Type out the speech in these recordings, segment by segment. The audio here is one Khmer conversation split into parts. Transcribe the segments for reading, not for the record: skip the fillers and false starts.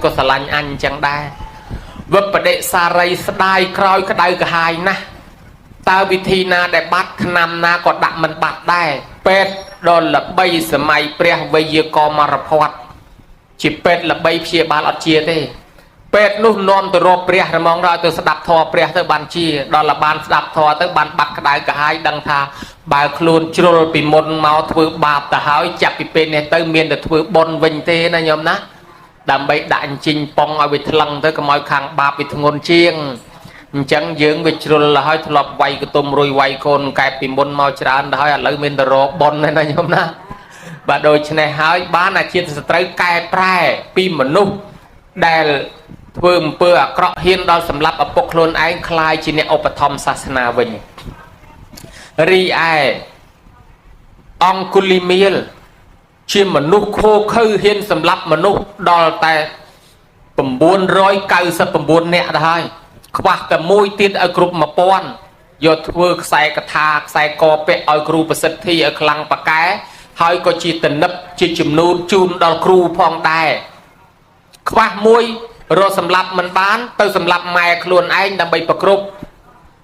ក៏ស្រឡាញ់អញអញ្ចឹងដែរវិបដិសារីស្ដាយក្រោយក្តៅក្រហាយណាស់តើវិធីណាដែលបាត់ឆ្នាំណាក៏ដាក់មិនបាត់ដែរពេទ្យដ៏ល្បីសម័យព្រះវេយ្យាករណ៍មរភ័តជាពេទ្យល្បីព្យាបាលអត់ជាទេពេទ្យនោះនាំទៅរកព្រះរមងដល់ទៅស្ដាប់ធម៌ព្រះទៅបានជាដល់លបានស្ដាប់ធម៌ទៅបានបាត់ក្តៅក្រហាយដឹងថាបើខ្លួនជ្រុលពីមុនមកធ្វើបាបទៅហើយចាប់ពីពេលនេះទៅមានតែធ្វើបុណ្យវិញទេណាញោមណាដើម្បីដាក់អញ្ជិញប៉ុងឲ្យវាថ្លឹងទៅកុំឲ្យខាងបាបវាធ្ងន់ជាងអញ្ចឹងយើងវាជ្រុលហើយធ្លាប់វាយកតុំរុយវាយកូនកែបពីមុនមកច្រើនទៅហើយឥឡូវមានតែរកបុណ្យណាញោមណាបាទដូច្នេះហើយបានអាជាតិសត្រូវកែប្រែពីមនុស្សដែលធ្វើអំពើអាក្រក់ហ៊ានដល់សម្លាប់ឪពុកខ្លួនឯងคล้ายជាអ្នកឧបត្ថម្ភសាសនាវិញរីឯអង្គុលីមៀលជាមនុស្សខូខើហ៊ានសម្លាប់មនុស្សដល់តែ999នាក់ទៅហើយខ្វះតែមួយទៀតឲ្យគ្រប់1000យកធ្វើខ្សែកថាខ្សែកពាក់ឲ្យគ្រូប្រសិទ្ធិឲ្យខ្លាំងប៉កែហើយក៏ជាតនិបជាចំនួនជូនដល់គ្រូផងដែរខ្វះមួយរកសម្លាប់មិនបានទៅសម្លាប់ម៉ែខ្លួនឯងដើម្បីប្រគ្រប់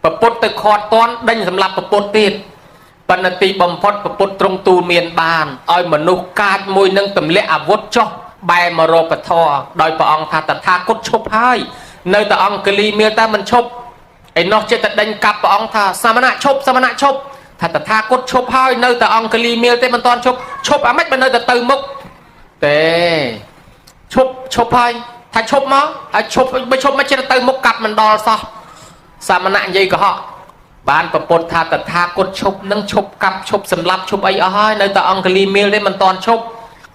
ប្រពុតទៅខាត់តន់ដេញសម្លាប់ប្រពុតទៀតបណ្ឌទីបំផុតប្រពុតត្រង់ទូលមានបានឲ្យមនុស្សកាចមួយនឹងទម្លាក់អាវុធចុះបែរមករកពធដោយព្រះអង្គថាតថាគតឈប់ហើយនៅតែអង្គលីមានតែមិនឈប់ឯនោះចិត្តតែដេញកាប់ព្រះអង្គថាសមណៈឈប់សមណៈឈប់ថាតថាគតឈប់ហើយនៅតែអង្គលីមានទេមិនតាន់ឈប់ឈប់អាម៉េចបើនៅតែទៅមុខទេឈប់ឈប់ហើយថាឈប់មកហើយឈប់បើឈប់មកចិត្តទៅមុខកាប់មិនដល់សោះសមណៈនិយាយកុហកបានប្រពុតថាតថាគតឈប់នឹងឈប់កាប់ឈប់សម្លាប់ឈប់អីអស់ហើយនៅតែអង្គលីមៀលទេមិនតាន់ឈប់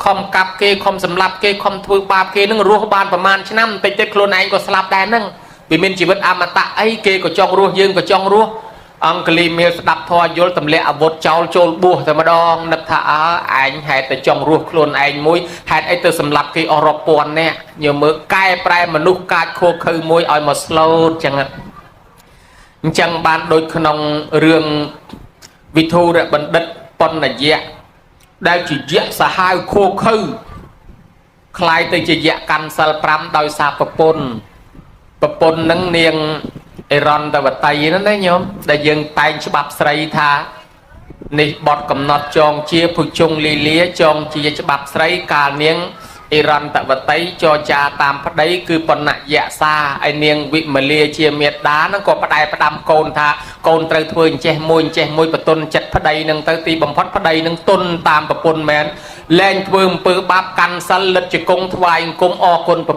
ខំកាប់គេខំសម្លាប់គេខំធ្វើបាបគេនឹងរស់បានប្រហែលឆ្នាំបន្តិចទៀតខ្លួនឯងក៏ស្លាប់ដែរហ្នឹងវាមានជីវិតអមតៈអីគេក៏ចង់រស់យើងក៏ចង់រស់អង្គលីមៀលស្ដាប់ធម៌យល់ទម្លាក់អាវុធចោលចូលបួសតែម្ដងនឹកថាអើឯងហេតុតែចង់រស់ខ្លួនឯងមួយហេតុអីទៅសម្លាប់គេអស់រាប់ពាន់នាក់ញើមើលកែប្រែមនុស្សកាចខួខើមួយឲ្យមកស្លូតចឹងអញ្ចឹងបានដូចក្នុងរឿងវិធុរបណ្ឌិតបណ្ណយៈដែលជាយៈសាហាវខួខើคล้ายទៅជាយៈកាន់សិល5ដោយសារប្រពន្ធប្រពន្ធនឹងនាងអិរន្តវតីហ្នឹងណាញោមដែលយើងតែងច្បាប់ស្រីថានេះបត់កំណត់ចងជាភុជង្គលីលាចងជាច្បាប់ស្រីកាលនាងអិរន្តវតីចរចាតាមប្តីគឺបណ្ណយៈសាឯនាងវិមលាជាមេដាហ្នឹងក៏ផ្ដែផ្ដាំកូនថាកូនត្រូវធ្វើអញ្ចេះមួយអញ្ចេះមួយបតុនចិត្តប្តីនឹងទៅទីបំផុតប្តីនឹងទុនតាមប្រពន្ធមែនលែងធ្វើអំពើបាបកាន់សិលលិតជង្គង់ថ្វាយអង្គមអរគុណប្រ